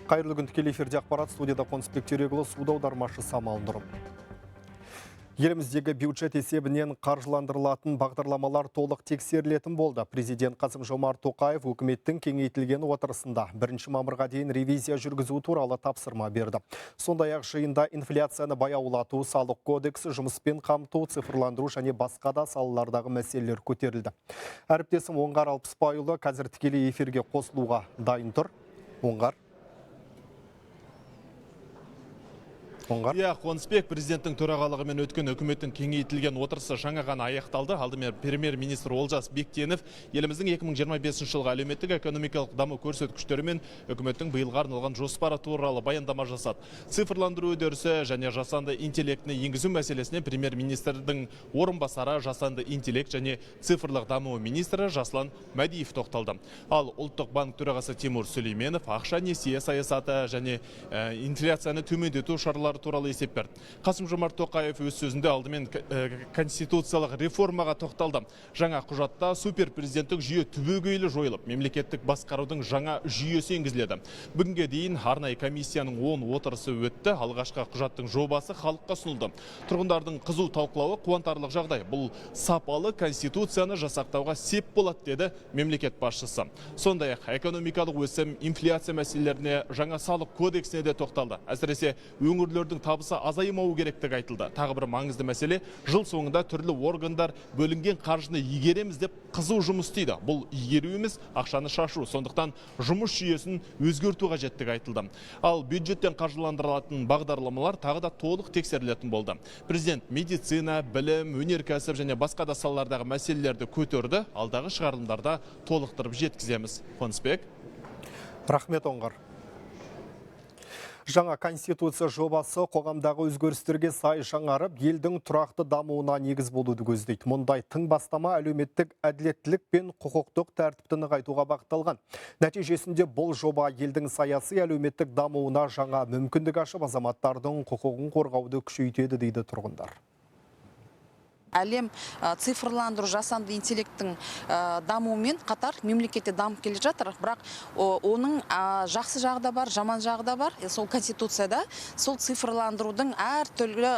Қайырлы күн, тікелей эфирде «Ақпарат», студияда Қонысбек Терекұлы, сурдоаудармашы Самал Нұрым. Еліміздегі бюджет есебінен қаржыландырылатын бағдарламалар толық тексерілетін болды. Президент Қасым Жомарт Тоқаев үкіметтің кеңейтілген отырысында 1 мамырға дейін ревизия жүргізу туралы тапсырма берді. Сондай-ақ жиында инфляцияны баяулату, салық кодексі, жұмыспен қамту, цифрландыру және басқа да салалардағы мәселелер көтерілді. Әріптесім Оңғар Алпысбайұлы қазір тікелей эфирге қосылуға дайын тұр. Оңғар. Оңғар. Иә, Қонысбек, президенттің төрағалығымен өткен үкіметтің кеңейтілген отырысы жаңа ғана аяқталды. Алдымен премьер-министр Олжас Бектенов еліміздің 2025 жылғы әлеуметтік экономикалық даму көрсеткіштері мен үкіметтің биылға арналған жоспары туралы баяндама жасады. Цифрландыру үдерісі және жасанды интеллектіні енгізу мәселесіне премьер-министрдің орынбасары, жасанды интеллект және цифрлық даму министрі Жаслан Мәдиев тоқталды. Ал Ұлттық банк төрағасы Тимур Сүлейменов ақша несие саясаты және инфляцияны төмендету шаралары туралы есеп берді. Қасым Жомарт Тоқаев өз сөзінде алдымен конституциялық реформаға тоқталды. Жаңа құжатта суперпрезиденттік жүйе түбегейлі жойылып, мемлекеттік басқарудың жаңа жүйесі енгізіледі. Бүгінге дейін арнайы комиссияның 10 отырысы өтті. Алғашқы құжаттың жобасы халыққа ұсынылды. Тұрғындардың қызу талқылауы қуантарлық жағдай. Бұл сапалы конституцияны жасақтауға сеп болады, деді мемлекет басшысы. Сондай-ақ экономикалық өсім, инфляция мәселелеріне, жаңа салық кодексіне де тоқталды. Әсіресе өңірлердің табысы азаймауы керектігі айтылды. Тағы бір маңызды мәселе: жыл соңында түрлі органдар бөлінген қаржыны игереміз деп қызу жұмыс істейді. Бұл игеру емес, ақшаны шашу. Сондықтан жұмыс жүйесін өзгерту қажеттігі айтылды. Ал бюджеттен қаржыландырылатын бағдарламалар тағы да толық тексерілетін болды. Президент медицина, білім, өнеркәсіп және басқа да салалардағы мәселелерді көтерді. Алдағы шығарылымдарда толықтырып жеткіземіз. Қонысбек. Рахмет, Оңғар. Жаңа конституция жобасы қоғамдағы өзгерістерге сай жаңарып, елдің тұрақты дамуына негіз болуды көздейді. Мұндай тың бастама әлеуметтік әділеттілік пен құқықтық тәртіпті нығайтуға бағытталған. Нәтижесінде бұл жоба елдің саяси әлеуметтік дамуына жаңа мүмкіндік ашып, азаматтардың құқығын қорғауды күшейтеді, дейді тұрғындар. Әлем цифрландыру, жасанды интеллекттің дамуымен қатар мемлекетте дамып келе жатыр, бірақ оның жақсы жағы да бар, жаман жағы да бар. Сол конституцияда сол цифрландырудың әртүрлі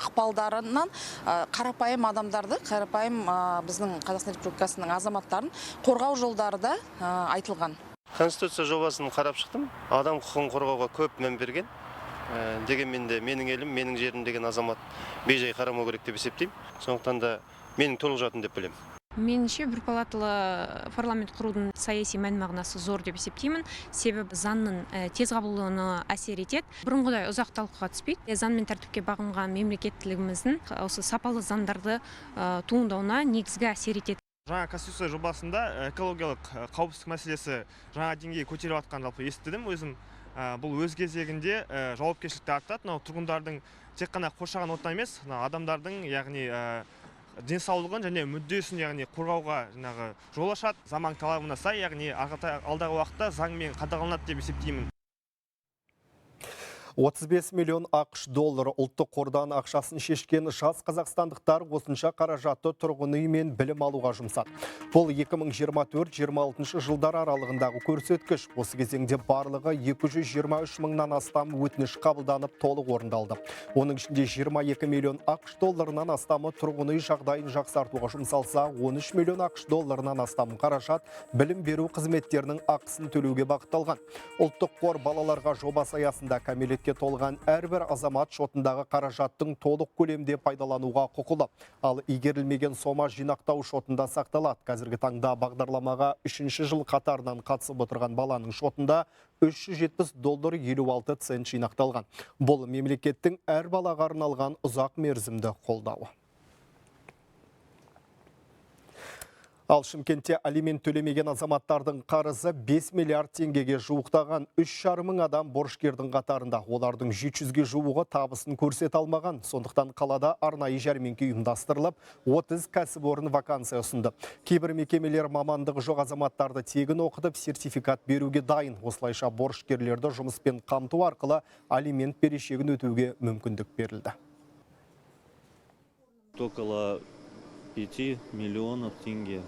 ықпалдарынан қарапайым адамдарды, қарапайым біздің Қазақстан Республикасының азаматтарын қорғау жолдары да айтылған. Конституция жобасын қарап шықтым. Адам құқығын қорғауға көп мән берген. Дегенмен де менің елім, менің жерім деген азамат бейжай қарамау керек деп есептеймін. Сондықтан да менің толық құжатым деп білемін. Меніңше, бір палаталы парламент құрудың саяси мән мағынасы зор деп есептеймін. Себебі заңның тез қабылдануына әсер етеді. Бұрынғыдай ұзақ талқыға түспейді. Заң мен тәртіпке бағынған мемлекеттілігіміздің осы сапалы заңдарды туындауына негізгі әсер етеді. Жаңа конституция жобасында экологиялық қауіпсіздік мәселесі жаңа деңгейге көтеріліп жатқанын жалпы естідім өзім. Бұл өз кезегінде жауапкершілікті артады. Мынау тұрғындардың тек қана қоршаған орта емес, мына адамдардың, яғни денсаулығын және мүддесін, яғни қорғауға жаңағы жол ашады. Заман талабына сай, яғни алдағы уақытта заңмен қадағаланады деп есептеймін. 35 миллион АҚШ доллары ұлттық қордан ақшасын шешкен жас қазақстандықтар осынша қаражатты тұрғын үй мен білім алуға жұмсады. Бұл 2024-26 жылдар аралығындағы көрсеткіш. Осы кезеңде барлығы 223 мыңнан астам өтініш қабылданып, толық орындалды. Оның ішінде 22 миллион АҚШ долларынан астамы тұрғын үй жағдайын жақсартуға жұмсалса, 13 миллион АҚШ долларынан астам қаражат білім беру қызметтерінің ақысын төлеуге бағытталған. Ұлттық қор балаларға жобасы аясында кәмелетке толған әрбір азамат шотындағы қаражаттың толық көлемде пайдалануға құқылы. Ал игерілмеген сома жинақтау шотында сақталады. Қазіргі таңда бағдарламаға үшінші жыл қатарынан қатысып отырған баланың шотында 370 доллар 56 цент жинақталған. Бұл мемлекеттің әр балаға арналған ұзақ мерзімді қолдауы. Ал Шымкентте алимент төлемеген азаматтардың қарызы 5 миллиард теңгеге жуықтаған. 3,5 мың адам борышкердің қатарында. Олардың 700-ге жуығы табысын көрсете алмаған. Сондықтан қалада арнайы жәрмеңке ұйымдастырылып, 30 кәсіпорын вакансия ұсынды. Кейбір мекемелер мамандығы жоқ азаматтарды тегін оқытып, сертификат беруге дайын. Осылайша борышкерлерді жұмыспен қамту арқылы алимент берешегін өтеуге мүмкіндік берілді. Около 5 миллионов тенге.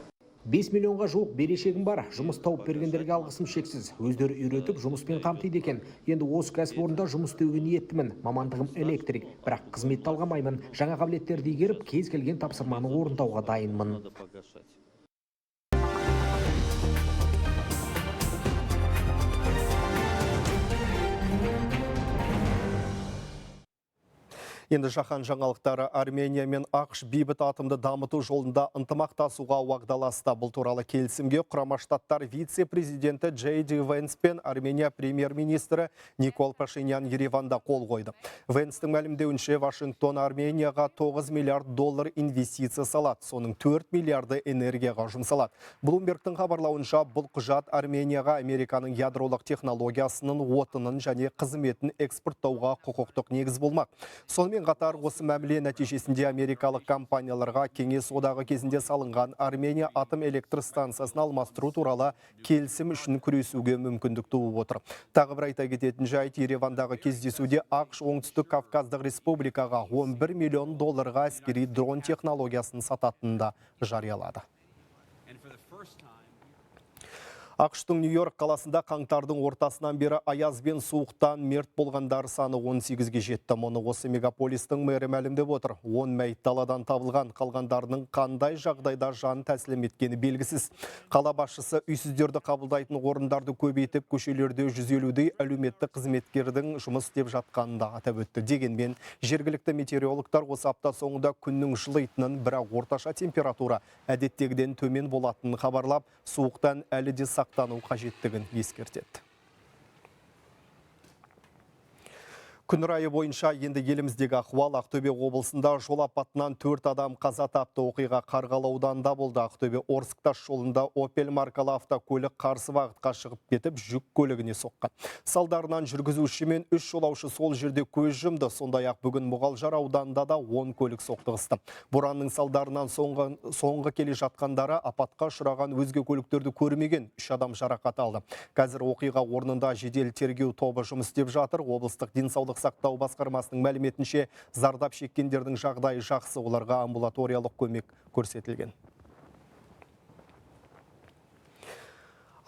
5 миллионға жуық берешегім бар. Жұмыс тауып бергендерге алғысым шексіз. Өздері үйретіп, жұмыспен қамтиды екен. Енді осы кәсіпорында жұмыс істеуге ниеттімін. Мамандығым электрик, бірақ қызмет талғамаймын. Жаңа қабілеттерді игеріп, кез келген тапсырманы орындауға дайынмын. Енді жаһан жаңалықтары. Армения мен АҚШ бейбіт атомды дамыту жолында ынтымақтасуға уағдаласты. Бұл туралы келісімге Құрама Штаттар вице-президенті Джей Ди Вэнс пен Армения премьер-министрі Никол Пашинян Ереванда қол қойды. Вэнстің мәлімдеуінше, Вашингтон Арменияға 9 миллиард доллар инвестиция салады, соның 4 миллиарды энергияға жұмсалады. Блумбергтің хабарлауынша, бұл құжат Арменияға Американың ядролық технологиясының отынын және қызметін экспорттауға құқықтық негіз болмақ. Сонымен қатар осы мәміле нәтижесінде америкалық компанияларға Кеңес одағы кезінде салынған Армения атом электр станциясын алмастыру туралы келісім үшін күресуге мүмкіндік туып отыр. Тағы бір айта кететін жайт, Еревандағы кездесуде АҚШ Оңтүстік Кавказдық Республикаға 11 миллион долларға әскери дрон технологиясын сататынын да жариялады. АҚШ-тың Нью-Йорк қаласында қаңтардың ортасынан бері аяз бен суықтан мерт болғандар саны 18-ге жетті. Мұны осы мегаполистің мэрі мәлімдеп отыр. 10 мәйіт даладан табылған, қалғандарының қандай жағдайда жан тәсілім еткені белгісіз. Қала басшысы үйсіздерді қабылдайтын орындарды көбейтіп, көшелерде 150-дей әлеуметтік қызметкердің жұмыс істеп жатқанын да атап өтті. Дегенмен жергілікті метеорологтар осы апта соңында күннің жылитынын, бірақ орташа температура әдеттегіден төмен болатынын хабарлап, суықтан әлі де сақтану қажеттігін ескертеді. Күн райы бойынша енді еліміздегі ахуал. Ақтөбе облысында жол апатынан 4 адам қаза тапты. Оқиға Қарғалы ауданында болды. Ақтөбе Орск тас жолында Opel маркалы автокөлік қарсы бағытқа шығып кетіп, жүк көлігіне соққан. Салдарынан жүргізуші мен 3 жолаушы сол жерде көз жұмды. Сондай-ақ бүгін Мұғалжар ауданында да 10 көлік соқтығысты. Боранның салдарынан соңғы келе жатқандары апатқа ұшыраған өзге көліктерді көрмеген, 3 адам жарақат алды. Қазір оқиға орнында жедел тергеу тобы жұмыс істеп жатыр. Облыстық денсаулық сақтау басқармасының мәліметінше, зардап шеккендердің жағдайы жақсы, оларға амбулаториялық көмек көрсетілген.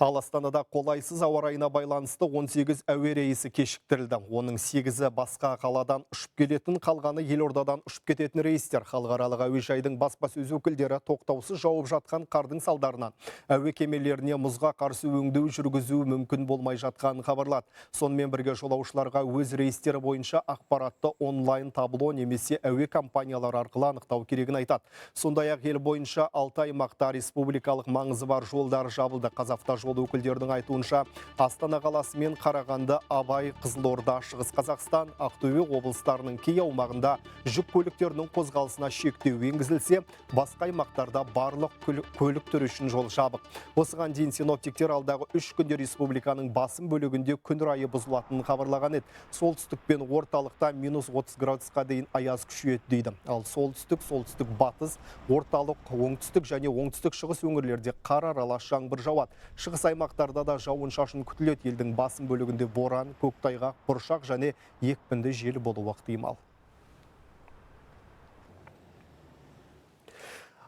Ал Астанада қолайсыз ауа райына байланысты 18 әуе рейсі кешіктірілді. Оның 8-і басқа қаладан ұшып келетін, қалғаны елордадан ұшып кететін рейстер. Халықаралық әуежайдың баспасөз өкілдері тоқтаусыз жауып жатқан қардың салдарынан әуе кемелеріне мұзға қарсы өңдеу жүргізу мүмкін болмай жатқанын хабарлады. Сонымен бірге жолаушыларға өз рейстері бойынша ақпаратты онлайн табло немесе әуе компаниялары арқылы анықтау керегін айтады. Сондай-ақ ел бойынша 6 аймақта республикалық маңызы бар жолдар жабылды. Қазавтожол өкілдерінің айтуынша, Астана қаласы мен Қарағанды, Абай, Қызылорда, Шығыс Қазақстан, Ақтөбе облыстарының кей аумағында жүк көліктерінің қозғалысына шектеу енгізілсе, басқа аймақтарда барлық көлік түрі үшін жол жабық. Осыған дейін синоптиктер алдағы 3 күнде республиканың басым бөлігінде күн райы бұзылатынын хабарлаған еді. Солтүстік пен орталықта минус 30 градусқа дейін аяз күшейеді дейді. Ал солтүстік, солтүстік батыс, орталық, оңтүстік және оңтүстік шығыс өңірлерде қар аралас жаңбыр жауады. Шығыс аймақтарда да жауын-шашын күтіледі. Елдің басым бөлігінде боран, көктайғақ, бұршақ және екпінді жел болуы ықтимал.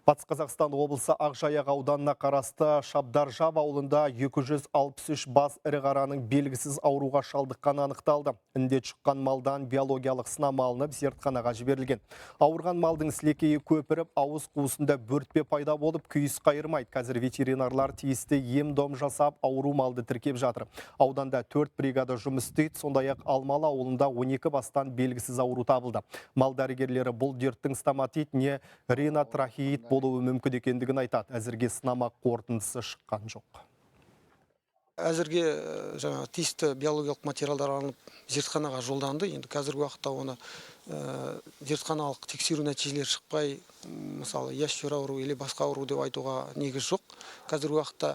Батыс Қазақстан облысы Ақжайық ауданына қарасты Шабдаржап ауылында 263 бас ірі қараның белгісіз ауруға шалдыққаны анықталды. Індет шыққан малдан биологиялық сынама алынып, зертханаға жіберілген. Ауырған малдың сілекейі көпіріп, ауыз қуысында бөртпе пайда болып, күйіс қайырмайды. Қазір ветеринарлар тиісті ем-дом жасап, ауру малды тіркеп жатыр. Ауданда 4 бригада жұмыс істейді, сондай-ақ Алмалы ауылында 12 бастан белгісіз ауру табылды. Мал дәрігерлері бұл дерттің стоматит не ринотрахеит болуы мүмкін екендігін айтады. Әзірге сынама қорытындысы шыққан жоқ. Әзірге жаңа тиісті биологиялық материалдар алынып зертханаға жолданды. Енді қазіргі уақытта оны зертханалық тексеру нәтижелері шықпай, мысалы, ящер ауру или басқа ауру деп айтуға негіз жоқ. Қазіргі уақытта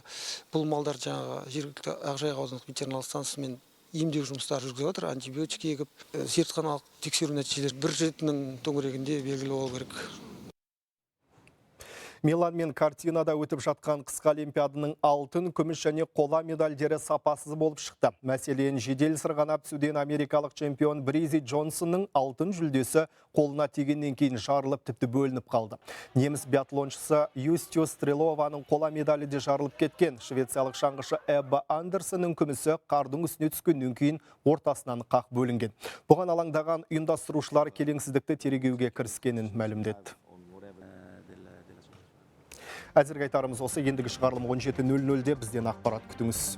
бұл малдар жаңағы жергілікті Ақжайық аудандық ветеринарлық станциясымен емдеу жұмыстары жүргізіп жатыр, антибиотик егіп, зертханалық тексеру нәтижелері бір жетінің төңірегінде белгілі болу керек. Милан мен Картинада өтіп жатқан қысқы олимпиаданың алтын, күміс және қола медальдері сапасыз болып шықты. Мәселен, жедел сырғанап түсуден америкалық чемпион Бризи Джонсонның алтын жүлдесі қолына тигеннен кейін жарылып, тіпті бөлініп қалды. Неміс биатлоншысы Юстиус Стрелованың қола медалі де жарылып кеткен. Швециялық шаңғышы Эбба Андерсонның күмісі қардың үстіне түскеннен кейін ортасынан қақ бөлінген. Бұған алаңдаған ұйымдастырушылар келеңсіздікті тергеуге кіріскенін мәлімдеді. Әзірге айтарымыз осы. Ендігі шығарылым 17:00-де бізден ақпарат күтіңіз.